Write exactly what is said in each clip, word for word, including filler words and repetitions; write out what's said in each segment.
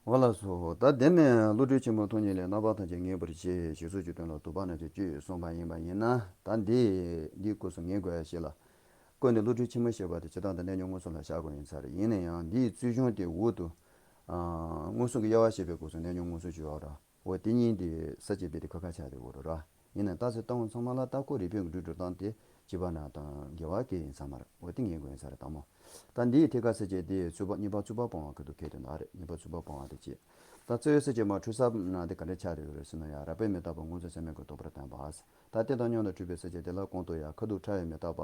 འོ་ལགས་སོ། ད་དེ་ནས་བློ་གྲོས་ཆེན་པོ་ཐོབ་ཉིད་ལས། རྣམ་པ་ཐམས་ཅད་ངེས་པར་ཤེས། ཞེས་སོགས་ཀྱི་དོན་ལ་དོགས་པ་རྣམས་ཀྱང་གཅོད་གསུངས་པ་ཡིན་པ་ཡིན་ན། ད་འདི་འདི་སྐབས་སུ་ངེས་དགོས་ཡ་ཞིག་ལ། སྐབས་འདིར་བློ་གྲོས་ཆེན་པོ་ཞེས་པ་དེ་ཇི་ལྟར་འདི་གནས་སྐབས་མངོན་སུམ་ལ་བཞག་དགོས་ཡིན་ས་རེད། ཡིན་ན་ཡང་འདིའི་རྩོད་གཞུང་དེ་འོག་ཏུ་མངོན་སུམ་གྱི་དབྱེ་བ་བཤད་པའི་སྐབས་སུ་གནས་སྐབས་མངོན་སུམ་ཞུ་བ་ར། འོ་དེ་གཉིས་དེ་ས་བཅད་པའི་དེ་ཁ་ཁ་ཆགས་དེ་འོ་ར་ར། ཡིན་ན་ད་ཚེ་ལྟ་བ་ཚང་མ་ལ་ད་ཁོ་རིགས་པའི་འགྲོས་སྒྲུབ་སྟངས་དེ་བྱིས་པ་ན་དང་དགེ་བ་སྐྱེ་ཡིན་ས་མ་རེད། འོ་དེ་ངེས་དགོས་ཡིན་ས་རེད་དང་མོ། ད་འདིའི་ཐད་ཀ་ས་བཅད་དེ་ཚུགས་པ་གཉིས་པ་ཚུགས་པ་སྤོང་བ་ཁུ་ཐུག་ཁེལ་དེ་ན་རེད། གཉིས་པ་ཚུགས་པ་སྤོང་བ་དེ་བྱེད། ད་རྩོད་ཡུལ་ས་བཅད་མ་འཁྲུལ་ས་ན་དེ་ག་འདྲ་ཆགས་དེ་ཡོད་རེད་ཟེར་ན་ཡང་རགས་པས་མི་རྟག་པ་མངོན་སུམ་ཚད་མའི་གི་རྟོག་པར་བསྟན་པ། ད་དེ་དང་མཉམ་དུ་འཁྲུལ་པའི་ས་བཅད་དེ་ལ་གོང་དུ་ཡང་ཁ་དོག་ཕྲ་བའི་མི་རྟག་པ་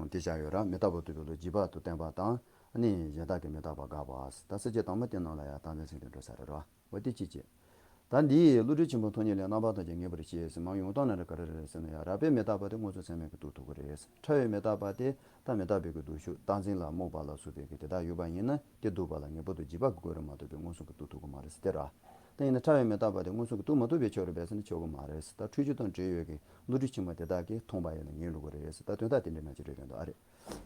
དེ་བཞག་ཡོད་ར། མི་རྟག་པ་རྟོགས་པའི་བློ་བྱིས་པ་དང་བསྟན་པ་དང་། ཨ་ནི་གཞན་དག་གི་མི་རྟག་པ་དགག་པ། ད་ས་བཅད་དང་པོ་དེ་ནང་ལ་ཡང་རྟག་འཛིན་ཚིག་དོན་འགྲོ་ས་རེད་ར། འོ་དེ་གཅིག་བྱས། ད་འདིའི་བློ་གྲོས་ཆེན་པོ་ཐོབ་ཉིད་ལས། རྣམ་པ་ཐམས་ཅད་ངེས་པར་ཤེས་ཟེར་མར་ཡོང་སྟངས་ན་རེ་ག་རེ་རེད་ཟེར་ན་ཡང་རགས་པས་མི་རྟག་པ་དེ་མངོན་སུམ་ཚད་མའི་གི་རྟོགས་ཐུབ་ཀྱི་རེད། ཕྲ་བའི་མི་རྟག་པ་དེ་ད་མི་རྟག་པའི་གི་ལྡོག་ཕྱོགས་རྟག་འཛིན་ལ་རྨོངས་པ་ལ་སོགས་པའི་གི་དེ་དག་ཡོད་པ་ཡིན་ན་དེ་ལྡོག་པ་ལ་ངེས་པར་དུ་བྱིས་པ་གི་གོ་རིམ་མ་གཏོགས་པའི་མངོན་སུམ་གྱིས་རྟོགས་ཐུབ་ཀྱི་མ་རེད་ཟེར་དེ་ར། ད་ཡིན་ན་ཕྲ་བའི་མི་རྟག་པ་དེ་མངོན་སུམ་གྱིས་རྟོགས་མ་ཐུབ་པའི་ཕྱོགས་རེད་པས་ཟེར་ན་ཆོག་གི་མ་རེད་ཟེར། ད་འཁྲུལ་རྒྱུ་དང་བྲལ་བའི་གི་བློ་གྲོས་ཆེན་པོ་དེ་དག་གིས་མཐོང་བ་ཡིན་ན་ངེས་འགྲོ་གི་རེད་ཟེར། ད་དོན་དག་དེ་འདྲའི་ནང་ཆེ་རེད་དོན་དག་ཨ་རེད།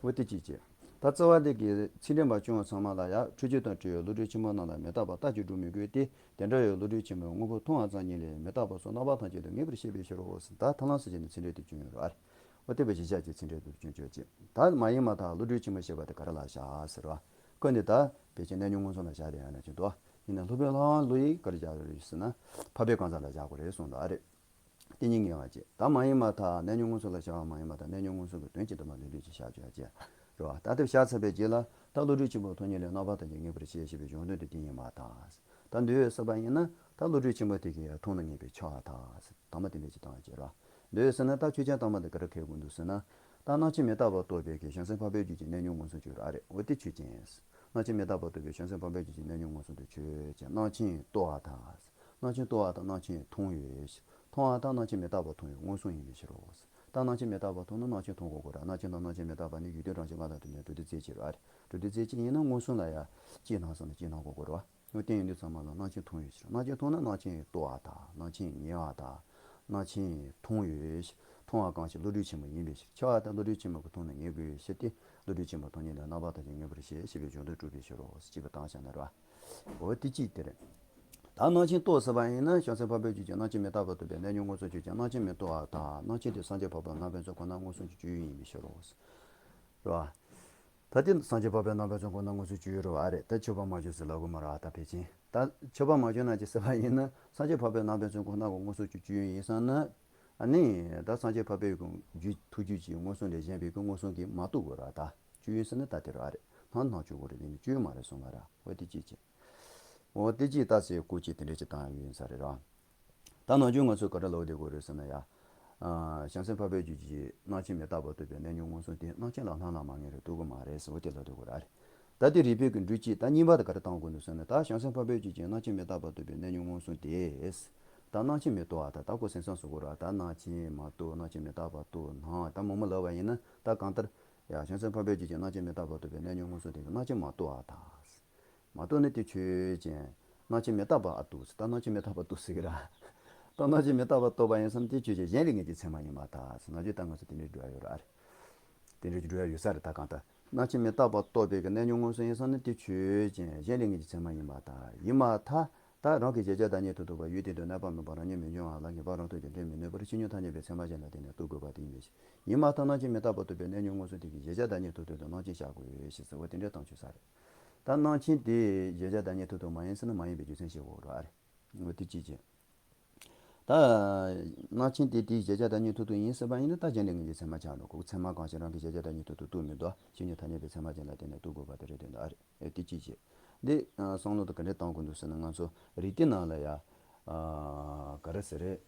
འོ་དེ་གཅིག་བྱས། ད་རྩ་བ་འདི་གི་ཚིག་འགྲེལ་པ་བྱུང་བ་ཚང་མ་ལ་ཡང་འཁྲུལ་རྒྱུ་དང་བྲལ་བའི་བློ་གྲོས་ཆེན་པོ་རྣམས་ལ་མི་རྟག་པ་རྟག་ཅེས་སྒྲུབ་མི་དགོས་ཏེ། དེ་འདྲ་བའི་བློ་གྲོས་ཆེན་པོས་དངོས་པོ་མཐོང་བ་ཙམ་ཉིད་ལས་མི་རྟག་པ་སོགས་རྣམ་པ་ཐམས་ཅད་དུ་ངེས་པར་ཤེས་པའི་ཕྱིར་རོ་ཟེར། ད་ཐར་ལམ་ས་བཅད་ནས་ཚིག་འགྲེལ་དེ་བྱུང་ཡོད་རེད་ཨ་རེད། འོ་དེ་བས་གཞི་བཞག་ཅིག་ཚིག་འགྲེལ་དུ་བྱུང་ཆོག་ཅིག་ད་མ་ཡིན་མ་ཐག་བློ་གྲོས་ཆེན་པོ་ཞེས་པ་དེ་ག་རེ་ལ་བཞག་ཟེར་བ། སྐབས་འདི་ད་ཕལ་ཆེར་གནས་སྐབས་མངོན་སུམ་ལ་བཞག་དེ་ཡང་ན་ཅིག་འདུག་ཡིན་ན་སློབ་དཔོན་ལྷ་དབང་བློ་ཡིས་ག་རེ་བཞག་ཡོད་རེད་ཟེར་ན། འཕགས་པའི་རྐང་ཚ་ལ་བཞག་དགོས་རེད་གསུངས་འདུག་ཨ་རེད། དེ་གཉིས་ངེས་པ་བྱེད། ད་མ་ཡིན་མ་ཐག་གནས་སྐབས་མངོན་སུམ་ལ་བཞག་པ་མ་ཡིན་མ་ཐག་གནས་སྐབས་མངོན་སུམ་གྱི་དོན་གྱི་དུ་མ་ལུས་ལུས་ཀྱི་བཞག་བཅུག་ཅེས་རེད་བ། ད་ལྟ་བཞག་ཚར་བའི་རྗེས་ལ་ད་བློ་གྲོས་ཆེན་པོ་ཐོབ་ཉིད་ལས། རྣམ་པ་ཐམས་ཅད་ངེས་པར་ཤེས་ཞེས་པའི་གཞུང་དོན་དེ་དེ་ཡིན་མ་ཐག་ད་འདོད་ཡོད་ཟེར་བ་ཡིན་ན་ད་བློ་གྲོས་ཆེན་པོ་དེ་གིས་མཐོང་ན་ངེས་པའི་ཆགས་པ་དང་། དང་པོ་དེ་འདྲ་ཅིག་བཏང་བ་བྱེད་རོགས། འདོད་ཡོད་ཟེར་ན་ད་ཆོས་ཅན་དང་པོ་འདི་ག་རེ་འཁེལ་དགོས་འདུག་ཟེར་ན། ད་རྣམ་མཁྱེན་མི་རྟག་པ་རྟོགས་པའི་གི་བྱང་སེམས་འཕགས་པའི་རྒྱུད་ཀྱི་གནས་སྐབས་མངོན་སུམ་ཆོས་རེད་ཨ་རེད། འོ་དེ་ཆོས་ཅན། རྣམ་མཁྱེན་མི་རྟག་པ་རྟོགས་པའི་བྱང་སེམས་འཕགས་པའི་རྒྱུད་ཀྱི་གནས་སྐབས་མངོན་སུམ་དེ་ཆོས་ཅན། རྣམ་མཁྱེན་རྟོགས་པ་དང་། རྣམ་མཁྱེན་རྟོགས་པ་དང་རྣམ་མཁྱེན་མཐོང་ཡོད། མཐོང་བ་དང་རྣམ་མཁྱེན་མི་རྟག་པ་མཐོང་ཡོད་མངོན་སུམ་ཡིན་པའི་ཕྱིར་རོ། ད་རྣམ་མཁྱེན་མི་རྟག་པ་མཐོང་ན་རྣམ་མཁྱེན་མཐོང་དགོས་དགོས་ར། རྣམ་མཁྱེན་དང་རྣམ་མཁྱེན་མི་རྟག་པ་ནི་རྒྱུ་མཐུན་རང་བཞིན་ལྔ་དང་བསྡུར་ནས་གྲུབ་བདེ་རྩེ་གཅིག་རེད་ཨ་རེད། གྲུབ་བདེ་རྩེ་གཅིག་ཡིན་ན་མངོན་སུམ་ལ་ཡང་གཅིག་སྣང་ཟེར་ན་གཅིག་སྣང་དགོས་དགོས་རེད་བ། འོ་དེ་ཡིན་དུས་ཚང་མ་ལ་རྣམ་མཁྱེན་མཐོང་ཡོད་ཕྱིར། རྣམ་མཁྱེན་མཐོང་ན་རྣམ་མཁྱེན་རྟོགས་པ་དང་། རྣམ་མཁྱེན་ངེས་པ་དང་། རྣམ་མཁྱེན་མཐོང་ཡོད་ཕྱིར། མཐོང་བ་གང་ཞིག་བློ་གྲོས་ཆེན་པོ་ཡིན་པའི་ཕྱིར། ཆགས་པ་དང་བློ་གྲོས་ཆེན་པོ་གིས་མཐོང་ན་ངེས་དགོས་ཕྱིར་ཏེ། བློ་གྲོས་ཆེན་པོ་ཐོབ་ཉིད་ལས། རྣམ་པ་ཐམས་ཅད་ངེས་པར་ཤེས་ཞེས་པའི་གཞུང་དོན་སྒྲུབ་པའི་ཕྱིར་རོ། ཅེས་པའི་གཏམ་བྱ་ན་ར། འོ་དེ་གཅིག་དེ་རེད། ད་རྣམ་མཁྱེན་རྟོགས་ཟེར་བ་ཡིན་ན་བྱང་སེམས་འཕགས་པའི་རྒྱུད་ཀྱི་རྣམ་མཁྱེན་མི་རྟག་པ་རྟོགས་པའི་གནས་སྐབས་མངོན་སུམ་ཆོས་ཅན། རྣམ་མཁྱེན་མི་རྟོགས་པ་དང་། རྣམ་མཁྱེན་དེ་སངས་རྒྱས་འཕགས་པ་རྣམ་པར་མཚོན་ཁོ་ན་མངོན་སུམ་གྱི་སྤྱོད་ཡུལ་ཡིན་པའི་ཕྱིར་རོ། རེད་བ། ད་དེ་སངས་རྒྱས་འཕགས་པའི་རྣམ་པར་མཚོན་ཁོ་ན་མངོན་སུམ་སྤྱོད་ཡུལ་རེད་བ་རེད། ད་ཆོས་པ་མ་བྱུང་ཟེར་ལབ་དགོས་མ་རེད་བ། ད་ཕལ་ཆེར་ད་ཆོས་པ་མ་བྱུང་ན་ཅི་ཟེར་བ་ཡིན་ན་སངས་རྒྱས་འཕགས་པའི་རྣམ་པར་མཚོན་ཁོ་ན་གི་མངོན་སུམ་གྱི་སྤྱོད་ཡུལ་ཡིན་བསམ་ན། ཨ་ནི་ད་སངས་རྒྱས་འཕགས་པའི་གི་རྒྱུད་ཐུགས་རྒྱུད་ཀྱི་མངོན་སུམ་ལས་གཞན་པའི་གི་མངོན་སུམ་གྱིས་མ་རྟོགས་དགོས་རེད་བ། ད་སྤྱོད་ཡུལ་ཟེར་ན་ད་དེ་རེད་བ་རེད། སྣང་སྣང་ཆོས་དགོས་རེད། དེ་ནི་སྤྱོད་ཡུལ་མ་རེད་གསུངས་པ་རེད། འོ་དེ་གཅིག་བྱས། འོ་དེ་གཅིག་ད་ཟེར་སྐོར་གཅིག་དེ་འདྲ་ཅིག་བཏང་ཡོད་ཡིན་ས་རེད་ར། ད་ནམ་རྒྱུན་ང་ཚོས་ག་རེ་ལབ་བསྡད་དགོས་རེད་ཟེར་ན་ཡ། ཨ། བྱང་སེམས་འཕགས་པའི་རྒྱུད་ཀྱི་རྣམ་མཁྱེན་མི་རྟག་པ་རྟོགས་པའི་གནས་སྐབས་མངོན་སུམ་དེ་རྣམ་མཁྱེན་ལ་སྣང་ལ་མ་ངེས་རེད། རྟོགས་ཀྱི་མ་རེད་ཟེར་འོ་དེ་ལབ་བསྡད་དགོས་རེད་ཨ་རེད། ད་དེ་རིགས་པས་ཀྱི་འགྲོས་གཅིག་ད་གཉིས་པ་དེ་ག་རེ་བཏང་དགོས་འདུག་ཟེར་ན། ད་བྱང་སེམས་འཕགས་པའི་རྒྱུད་ཀྱི་རྣམ་མཁྱེན་མི་རྟག་པ་རྟོགས་པའི་གནས་སྐབས་མངོན་སུམ་དེ། ད་རྣམ་མཁྱེན་མི་རྟོགས་པ་དང་ད་ཁོ་སེམས་སམ་སུ་དགོས་རེད་བ། ད་རྣམ་མཁྱེན་མ་རྟོགས། རྣམ་མཁྱེན་མི་རྟག་པ་རྟོགས་སྣང་། ད་མང་མང་ལབ་པ་ཡིན་ན་ད་གང་ལྟར་ཡ་བྱང་སེམས་འཕགས་པའི་རྒྱུད་ཀྱི་རྣམ་མཁྱེན་མི་རྟག་པ་རྟོགས་པའི་གནས་སྐབས་མངོན་སུམ་དེ་གི་རྣམ་མཁྱེན་མ་རྟོགས་པ་དང་། མ་རྟོགས་ན་དེ་ཆོས་ཅན། རྣམ་མཁྱེན་མི་རྟག་པ་ཨ་རྟོགས་ཟེར། ད་རྣམ་མཁྱེན་མི་རྟག་པ་རྟོགས་ཟེར་གི་ར། ད་རྣམ་མཁྱེན་མི་རྟག་པ་རྟོགས་པ་ཡིན་བསམ་དེ་ཆོས་ཅན། གཞན་ལས་ངེས་ཀྱི་ཚད་མ་ཡིན་པར་ཐལ་ཟེར། ནམ་རྒྱུན་ད་ང་ཚོ་དེ་འདྲའི་འགྲོ་ཡ་ཡོད་ར་ཨ་རེད། དེ་འདྲའི་འགྲོ་ཡ་ཡོད་ས་རེད། ད་གང་ལྟར་རྣམ་མཁྱེན་མི་རྟག་པ་རྟོགས་པའི་གི་གནས་སྐབས་མངོན་སུམ་ཡིན་བསམ་ན་དེ་ཆོས་ཅན། གཞན་ལས་ངེས་ཀྱི་ཚད་མ་ཡིན་པར་ཐལ། ཡིན་པར་ཐལ། ད་རང་གི་གཞལ་བྱ་བདག་ཉིད་མཐོང་ཐུབ་པ། ཡུལ་དེ་དུ་གནས་པ་མིན་པ་རང་ཉིད་མི་འབྱུང་བ་ལ་ངེས་པ་རང་རྟོགས་ཀྱིས་འདྲེན་མི་ནུས་པར་ཕྱིས་མྱོང་ཐ་སྙད་པའི་ཚད་མ་གཞན་ལ་བརྟེན་ནས་རྟོགས་དགོས་པ་དེ་ཡིན་པའི་ཕྱིར། ཡིན་པར་ཐལ། རྣམ་མཁྱེན་མི་རྟག་པ་རྟོགས་པའི་གནས་སྐབས་མངོན་སུམ་དེ་གི་གཞལ་བྱ་བདག་ཉིད་མཐོང་ཐུབ་དུས་རྣམ་མཁྱེན་བཞག་དགོས་ཞེས་ཟེར་བ་དེ་འདྲའི་གཏམ་ཆོས་ས་རེད། ད་རྣམ་མཁྱེན་དེ་གཞལ་བྱ་བདག་ཉིད་མཐོང་ཐུབ་མ་ཡིན་ཟེར་ན་མ་ཡིན་པའི་རྒྱུ་མཚན་ཤེས་དགོས་རེད་ཨ་རེད། འོ་དེ་གཅིག་བྱས། ད་རྣམ་མཁྱེན་དེ་དེའི་གཞལ་བྱ་བདག་ཉིད་མཐོང་ཐུབ་ཡིན་ཟེར་བ་ཡིན་ན་ད་གཞན་ལས་ངེས་ཀྱི་ཚད་མ་ཆགས་འགྲོ་གི། ཚད་མ་གང་ཞིག་རང་གི་གཞལ་བྱ་བདག་ཉིད་མཐོང་ཐུབ་རྟོགས་མི་འདུག་ཕྱིས་མྱོང་ཐ་སྙད་པའི་ཚད་མ་གཞན་ལ་བརྟེན་ནས་རྟོགས་དགོས་པ་དེ་རེད་དོན་དུ་ཨ་རེད། ཨེ་དེ་གཅིག་བྱས། འདི་བསམ་བློ་དེ་ག་འདྲས་བཏང་དགོས་འདུག་ཟེར་ན་ང་ཚོ་རིགས་གཏེར་ནང་ལ་ཡ། ག་རེ་ཟེར་རེད།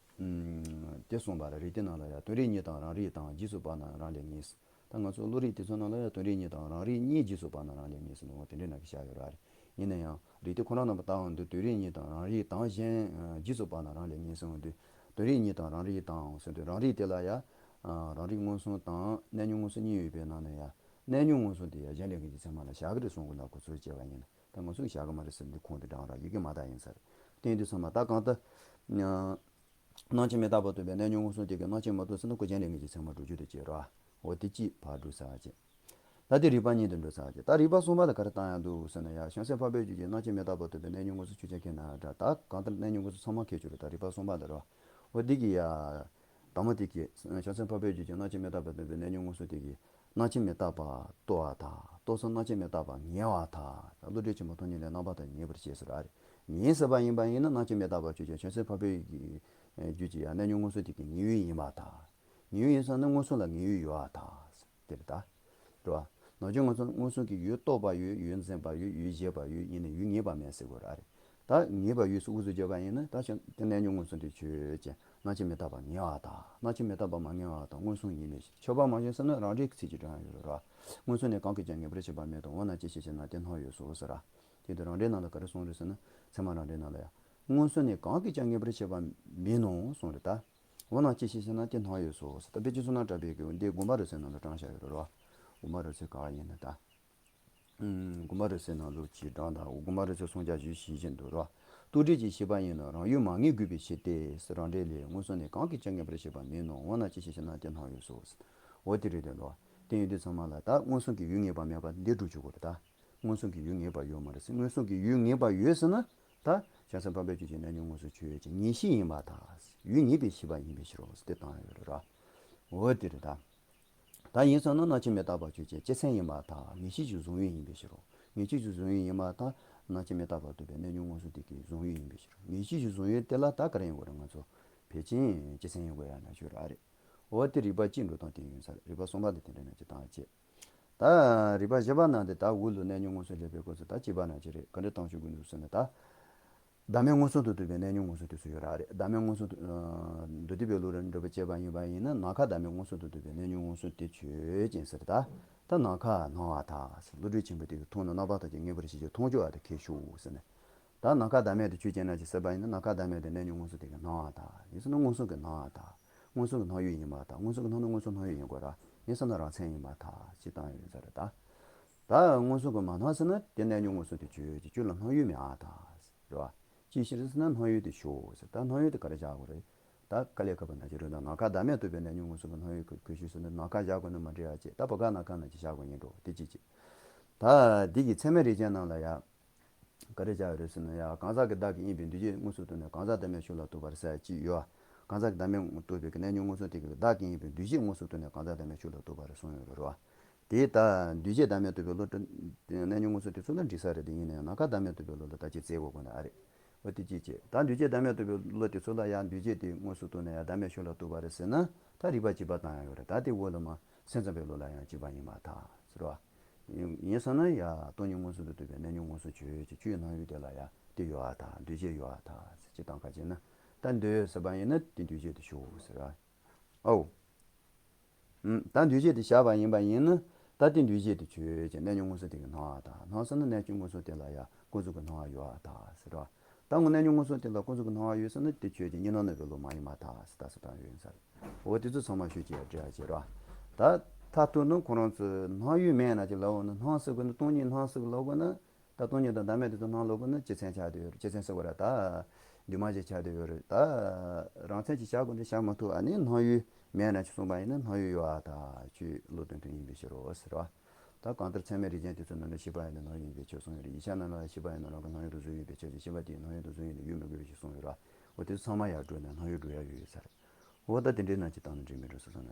དེ་གསུངས་པ་རེད། རིགས་གཏེར་ནང་ལ་ཡ་དོན་རིག་གཉིས་དང་རང་རིག་དང་རྗེས་སུ་དཔག་ན་རང་ལས་ངེས། ད་ང་ཚོ་བློ་རིག་དེ་ཚོ་ནང་ལ་ཡང་དོན་རིག་གཉིས་དང་རང་རིག་གཉིས་རྗེས་སུ་དཔག་ན་རང་ལས་ངེས་ཟེར་ནོ་དེ་འདྲའི་ནང་གི་བཞག་ཡོད་ར་རེད། ཡིན་ན་ཡང་རིགས་དེ་ཁོ་རང་རྣམ་པ་ལྟ་བ་འདི་དོན་རིག་གཉིས་དང་རང་རིག་དང་གཞན་རྗེས་སུ་དཔག་ན་རང་ལས་ངེས་ཟེར་བ་འདི། དོན་རིག་གཉིས་དང་རང་རིག་དང་ཟེར་དུས་རང་རིག་དེ་ལ་ཡང་རང་རིག་མངོན་སུམ་དང་གནས་སྐབས་མངོན་སུམ་གཉིས་ཡོད་པའི་ནང་ནས་ཡང་གནས་སྐབས་མངོན་སུམ་དེ་ཡང་གཞན་ལས་ངེས་ཀྱི་ཚད་མ་ལ་བཞག་གི་རེད་གསུང་གི་ལ་གོ་ཚོད་བྱས་པ་ཡིན་ན་ད་ང་ཚོས་བཞག་གི་མ་རེད་ཟེར་འདི་ཁུངས་དེ་དྲངས་ར་ཡི་གེ་མ་དག་ཡིན་ས་རེད། དེ་ཡིན་དུས་ཚང་མ་ད་གང་ལྟར། རྣམ་མཁྱེན་མི་རྟག་པ་རྟོགས་པའི་གནས་སྐབས་མངོན་སུམ་དེ་གིས་རྣམ་མཁྱེན་མ་རྟོགས་ཟེར་ན་ཁོ་གཞན་ལས་ངེས་ཀྱི་ཚད་མ་སྒྲུབ་རྒྱུ་དེ་བྱེད་རོགས། འོ་དེ་གཅིག་ཕར་སྒྲུབ་ས་བྱེད། ད་དེ་རིགས་པ་གཉིས་དེ་འགྲོ་ཚར་གྱི། ད་རིགས་པ་གསུམ་པ་ལ་ག་རེ་བཏང་ཡག་འདུག་ཟེར་ན་ཡ། བྱང་སེམས་འཕགས་པའི་རྒྱུད་ཀྱི་རྣམ་མཁྱེན་མི་རྟག་པ་རྟོགས་པའི་གནས་སྐབས་མངོན་སུམ་ཆོས་ཅན་མཁྱེན་ན་འདྲ། ད་གང་ལྟར་གནས་སྐབས་མངོན་སུམ་ཚང་མ་མཁྱེན་རྒྱུ་རེད། ད་རིགས་པ་གསུམ་པ་ལ་རེད་བ། འོ་འདི་གི་ཡ། དང་པོ་དེ་གི་བྱང་སེམས་འཕགས་པའི་རྒྱུད་ཀྱི་རྣམ་མཁྱེན་མི་རྟག་པ་རྟོགས་པའི་གནས་སྐབས་མངོན་སུམ་དེ་གི། རྣམ་མཁྱེན་མི་རྟག་པ་རྟོགས་པར་ཐལ། རྟོགས་སོ་རྣམ་མཁྱེན་མི་རྟག་པ་ངེས་པར་ཐལ། བློ་གྲོས་ཆེན་པོ་ཐོབ་ནས་ལས་རྣམ་པར་དག་ངེས་པར་བྱས་ཟེར་ར་རེད། ངེས་ཟེར་བ་ཡིན་པ་ཡིན་ན་རྣམ་མཁྱེན་མི་རྟག་པ་ཆོས་ཅན་བྱང་སེམས་འཕགས་པའི་གི་རྒྱུད་ཀྱི་ཡ་གནས་སྐབས་མངོན་སུམ་དེ་གི་ངེས་ཡུལ་ཡིན་པར་ཐལ། ངེས་ཡུལ་ཡིན་ཙང་ན་མངོན་སུམ་ལ་ངེས་ཡུལ་ཡོད་པར་ཐལ། དེ་རེད་ད། རེད་བ། ནང་ཆོས་མངོན་སུམ་མངོན་སུམ་གྱི་ཡུལ་རྟོགས་པ་ཡོད། ཡུལ་འཛིན་པ་ཡོད། ཡུལ་བཞེད་པ་ཡོད། ཡིན་ནའི་ཡུལ་ངེས་པ་མེད་ཟེར་དགོས་ར་རེད། ད་ངེས་པ་ཡོད་ཟེར་འུ་ཚོས་བརྗོད་པ་ཡིན་ན་ད་ཤ་དེ་གནས་སྐབས་མངོན་སུམ་དེ་ཆོས་ཅན་རྣམ་མཁྱེན་མི་རྟག་པ་ངེས་པར་ཐལ། རྣམ་མཁྱེན་མི་རྟག་པ་མ་ངེས་པར་ཐལ། མངོན་སུམ་ཡིན་མིན་ཕྱེ་བ་མ་ཞིག་ཟེར་ན་རང་འགྲེལ་གྱི་ཚིག་ཅིག་དྲངས་ཡོད་རེད་བ། མངོན་སུམ་ནི་གང་གིས་ཀྱང་ངེས་པར་བྱས་པ་མེད་དོ། འོ་ན་ཅི་ཕྱིར་ཞེ་ན་དེ་སྣང་ཡོད་སོ་ཟེར་ར། དེ་དུས་རང་འགྲེལ་ནང་ལ་ག་རེ་གསུངས་རེད་ཟེར་ན། ཚད་མ་རང་འགྲེལ་ནང་ལ་ཡང་། མངོན་སུམ་ནི་གང་གིས་ཀྱང་ངེས་པར་བྱས་པ་མིན་ནོ་གསུངས་རེད་ད། འོ་ན་ཅི་ཕྱིར་ཞེ་ན་དེ་སྣང་ཡོད་སོ་ཟེར། ད་དཔེ་ཆ་བསོད་ནམས་གྲགས་པའི་གི་འདི་དགོངས་པ་རབ་གསལ་ནང་ལ་དྲངས་བཞག་ཡོད་རེད་རོ། དགོངས་པ་རབ་གསལ་ག་ཡིན་ན་ད། ཨུམ། དགོངས་པ་རབ་གསལ་ནང་ལོགས་ཀྱི་དྲངས་དང་། དགོངས་པ་རབ་གསལ་གསུང་རྒྱ་ཞུས་ཞེས་བཞིན་དུ་རོ། རྟོག་བྲལ་གྱི་ཤེས་པ་ཡིན་ནོ། རང་ཡུལ་མ་ངེས་དགོས་པའི་ཕྱིར་ཏེ་ཟེར། རང་འགྲེལ་ལས། མངོན་སུམ་ནི་གང་གིས་ཀྱང་ངེས་པར་བྱས་པ་མིན་ནོ། འོ་ན་ཅི་ཕྱིར་ཞེ་ན་དེ་སྣང་ཡོད་སོ་ཟེར། འོ་དེ་རེད་དེ་ལོ། དེ་ཡིན་དུས་ཚང་མ་ལ་ད་མངོན་སུམ་གྱི་ཡུལ་ངེས་པ་མེད་པ་འདི་སྒྲུབ་ཆོག་གི་རེད་ད། མངོན་སུམ་གྱི་ཡུལ་ངེས་པ་ཡོད་མ་རེད་ཟེར། མངོན་སུམ་གྱི་ཡུལ་ངེས་པ་ཡོད་ཟེར་ན། ད་བྱང་སེམས་འཕགས་པའི་རྒྱུད་ཀྱི་གནས་སྐབས་མངོན་སུམ་ཆོས་ཅན་ངེས་ཤེས་ཡིན་པར་ཐལ། ཡུལ་ངེས་པའི་ཤེས་པ་ཡིན་པའི་ཕྱིར་རོ་ཟེར་དེ་བཏང་ཡོད་རེད་ར། འོ་དེ་རེད་ད། ད་ཡིན་ཙང་ན་རྣམ་མཁྱེན་མི་རྟག་པ་ཆོས་ཅན་སྤྱི་མཚན་ཡིན་པར་ཐལ། ངེས་ཤེས་ཀྱི་གཟུང་ཡུལ་ཡིན་པའི་ཕྱིར་རོ། ངེས་ཤེས་ཀྱི་གཟུང་ཡུལ་ཡིན་པར་ཐལ། རྣམ་མཁྱེན་མི་རྟག་པ་རྟོགས་པའི་གནས་སྐབས་མངོན་སུམ་དེ་གི་གཟུང་ཡུལ་ཡིན་པའི་ཕྱིར་རོ། ངེས་ཤེས་ཀྱི་གཟུང་ཡུལ་དེ་ལ་ད་ག་རེ་ཡིན་དགོས་རེད། ང་ཚོ་ཕལ་ཆེར་སྤྱི་མཚན་ཡིན་དགོས་ཡ་ན་ཆོས་ར་རེད། འོ་དེ་རིགས་པ་གཅིག་འགྲོ་སྟངས་དེ་ཡིན་ས་རེད། རིགས་པ་གསུམ་པ་དེ་དེ་འདྲ་ན་ཅི་བཏང་བྱེད། ད་རིགས་པ་བཞི་པ་ནང་དེ་ད་འུ་ལུ་གནས་སྐབས་མངོན་སུམ་སླེབས་པའི་སྐབས་སུ་ད་གཅིག་པ་ན་ཅི་རེད། ག་འདྲ་བཏང་ཆོག་གི་འདུག་ཟེར་ན་ད། བདག་མེད་མངོན་སུམ་དུ་རྟོགས་པའི་གནས་སྐབས་མངོན་སུམ་དེ་ཚོ་ཡོད་ར་རེད། བདག་མེད་མངོན་སུམ་དུ། ཨ། མདོ་སྡེ་པའི་ལུགས་ལ་འགྲེལ་པ་བྱས་པ་ཡིན་པ་ཡིན་ན། ནམ་མཁའ་བདག་མེད་མངོན་སུམ་དུ་རྟོགས་པའི་གནས་སྐབས་མངོན་སུམ་དེ་ཆོས་ཅན་ཟེར་ད། ད་ནམ་མཁའ་སྣང་བར་ཐལ་ཟེར། བློ་གྲོས་ཆེན་པོ་དེ་གིས་མཐོང་ནས་རྣམ་པར་དག་ཅིང་ངེས་པར་བྱས་ཀྱི་མཐོང་ཆོས་པ་དེ་ཁས་ཞུགས་ཟེར་ནས། ད་ནམ་མཁའ་བདག་མེད་དེ་ཆོས་ཅན་ན་ཅི་ཟེར་བ་ཡིན་ན། ནམ་མཁའ་བདག་མེད་དེ་གནས་སྐབས་མངོན་སུམ་དེ་གིས་སྣང་བར་ཐལ། ཡིན་ཟེར་ན་མངོན་སུམ་གྱིས་སྣང་བར་ཐལ། མངོན་སུམ་གྱི་སྣང་ཡུལ་ཡིན་པར་ཐལ། མངོན་སུམ་གྱིས་སྣང་ན་མངོན་སུམ་སྣང་ཡུལ་ཡིན་དགོས་ར། ཡིན་ཟེར་ན་རང་མཚན་ཡིན་པར་ཐལ། ཅི་བཏང་ཡོད་ས་རེད་ད། ད་མངོན་སུམ་གྱིས་མ་སྣང་ཟེར་ན་དེ་གནས་སྐབས་མངོན་སུམ་དེ་ཆོས་ཅན། ཁྱོད་ལ་སྣང་ཡུལ་མེད་པར་ཐལ་ཟེར་བ། ཅི་ཕྱིར་ཟེར་ན་སྣང་ཡུལ་དེ་ཞོག་ཟེར། ད་སྣང་ཡུལ་དེ་ག་རེ་བཞག་དགོས་རེད། ད་དཀའ་ལས་ཁག་པ་ན་ཅི་རེད། ད་ནམ་མཁའ་བདག་མེད་རྟོགས་པའི་གནས་སྐབས་མངོན་སུམ་གྱི་སྣང་ཡུལ་གྱི་ཁས་ཞུགས་ཟེར་ན་ནམ་མཁའ་བཞག་དགོས་ནི་མ་འགྲིག་ཡ་ཅེ། ད་བ་ག་ན་ག་ན་ཅི་བཞག་དགོས་ཡིན་འགྲོ། དེ་གཅིག་བྱེད། ད་འདི་གི་ཚད་མའི་རིགས་ཅན་ནང་ལ་ཡ། ག་རེ་བྱ་ཡོད་རེད་ཟེར་ན་ཡ། གང་ཟག་གི་བདག་གི་ཡིན་པའི་འདུས་བྱས་མངོན་སུམ་རྟོགས་ནས་གང་ཟག་བདག་མེད་ཕྱོགས་ལ་རྟོགས་པར་ཟེར་ཅིག་ཡོད། གང་ཟག་གི་བདག་མེད་རྟོགས་པའི་གི་གནས་སྐབས་མངོན་སུམ་དེ་གི་བདག་གི་ཡིན་པའི་འདུས་བྱས་མངོན་སུམ་རྟོགས་ནས་གང་ཟག་བདག་མེད་ཕྱོགས་ལ་རྟོགས་པར་གསུངས་ཡོད་རེད་བ། དེ་ལྟར་འདུས་བྱས་བདག་མེད་རྟོགས་པའི་བློ་དེ་གནས་སྐབས་མངོན་སུམ་དེ་ཚོ་ལ་འགྲིག་ས་རེད། དེ་ཡིན་ན་ཡང་ནམ་མཁའ་བདག་མེད་རྟོགས་པའི་བློ་ལ་ད་ཅི་བཙལ་དགོས་དགོས་ན་ཨ་རེད། འོ་དེ་གཅིག་བྱེད། ད་འདུས་བྱས་བདག་མེད་རྟོགས་པའི་བློ་དེ་ཚོ་ལ་ཡང་འདུས་བྱས་དེ་མངོན་སུམ་རྟོགས་ནས་ཡང་བདག་མེད་ཕྱོགས་ལ་རྟོགས་པ་རེད་ཟེར་ན། ད་རིགས་པ་གཅིག་པ་བཏང་ཡ་ཡོད་རེད། ད་དེ་འོག་ལ་མ་སེམས་ཙམ་པའི་བློ་ལ་ཡང་གཅིག་པ་ཡིན་པར་ཐལ་ཟེར་བ། ཡིན་ཡིན་ཟེར་ན་ཡ། སྟོང་ཉིད་མངོན་སུམ་དུ་རྟོགས་པའི་གནས་སྐབས་མངོན་སུམ་ཆོས་ཅན། ཁྱོད་ཀྱི་སྣང་ཡུལ་དེ་ལ་ཡ་དེ་ཡོད་པར་ཐལ། འདུས་བྱས་ཡོད་པར་ཐལ་ཟེར་ཅིག་བཏང་ཁ་ཅིག་ན། ད་འདོད་ཟེར་བ་ཡིན་ན་དེ་འདུས་བྱས་དེ་ཞོག་ཟེར་བ། ཨའོ། ཨུམ། ད་འདུས་བྱས་དེ་བཞག་པ་ཡིན་པ་ཡིན་ན། ད་དེ་འདུས་བྱས་དེ་ཆོས་ཅན། གནས་སྐབས་མངོན་སུམ་དེ་གིས་སྣང་བར་ཐལ། སྣང་ཟེར་ན་གནས་སྐབས་མངོན་སུམ་དེ་ལ་ཡ་ཀུན་རྫོབ་ཀྱི་སྣང་བ་ཡོད་པར་ཐལ་ཟེར་བ། ད་ངོ་གནས་སྐབས་མངོན་སུམ་དེ་ལ་ཀུན་རྫོབ་ཀྱི་སྣང་བ་ཡོད་ཟེར་ན་དེ་ཆོས་ཅན། གཉིས་སྣང་ནུབ་པའི་བློ་མ་ཡིན་པར་ཐལ་ཟེར། ད་ཟེར་བཏང་ཡོད་ཡིན་ས་རེད། འོ་དེ་ཚོ་ཚང་མ་ཤོད་ཅིག་ཡ་འདྲི་ཡ་བྱེད་རོགས། ད་མཐར་ཐུག་ནི་ཁོ་རང་ཚོས་སྣང་ཡུལ་མེད་ན་ཅིག་ལབ་འོང་ན། སྣང་ཟེར་དགོས་ན་སྟོང་ཉིད་སྣང་ཟེར་དགོས་ལབ་དགོས་ན། ད་སྟོང་ཉིད་དང་བདག་མེད་དེ་ཚོ་སྣང་ལབ་དགོས་ན་སྤྱི་མཚན་ཆགས་བསྡད་ཡོད་རེད། སྤྱི་མཚན་ཟེར་དགོས་རེད། ད་འདུས་མ་བྱས་ཆགས་བསྡད་ཡོད་རེད། ད་རང་མཚན་གྱིས་བཞག་དགོས་ན་བཞག་མ་ཐུབ། ཨ་ནི་སྣང་ཡུལ་མེད་ན་ཅིག་གསུངས་པ་ཡིན་ན་སྣང་ཡུལ་ཡོད་པར་ཐལ། ཁྱོད་བློ་དོན་མཐུན་ཡིན་པའི་ཕྱིར་རོ་ཟེར་བ། ད་གང་ལྟར་ཚད་མའི་རིགས་ཅན་དེ་ཚོ་ནང་ནས་ཤེས་པ་ཡིན་ན་སྣང་ཡུལ་ཡིན་པའི་ཕྱིར་གསུངས་ཡོད་རེད། ཡིག་ཆ་ནང་ལ་ཤེས་པ་ཡིན་ན་རང་གི་སྣང་ཡུལ་དུ་གཟུང་ཡོད་པའི་ཕྱིར་ཞེས། ཤེས་པ་དེའི་སྣང་ཡུལ་དུ་གཟུང་ཡོད་ན་ཡུལ་མི་དགོས་པའི་ཕྱིར་གསུངས་ཡོད་ར། འོ་དེ་ཚོ་ཚང་མ་ཡར་འགྲོ་ནས་སྣང་ཡུལ་འགྲོ་ཡ་ཡོད་ཡོད་ས་རེད། འོ་ད་དེ་འདྲའི་ནང་ཅིག་བཏང་ན་འགྲིག་མི་འགྲིག་སོ་སོ་ན།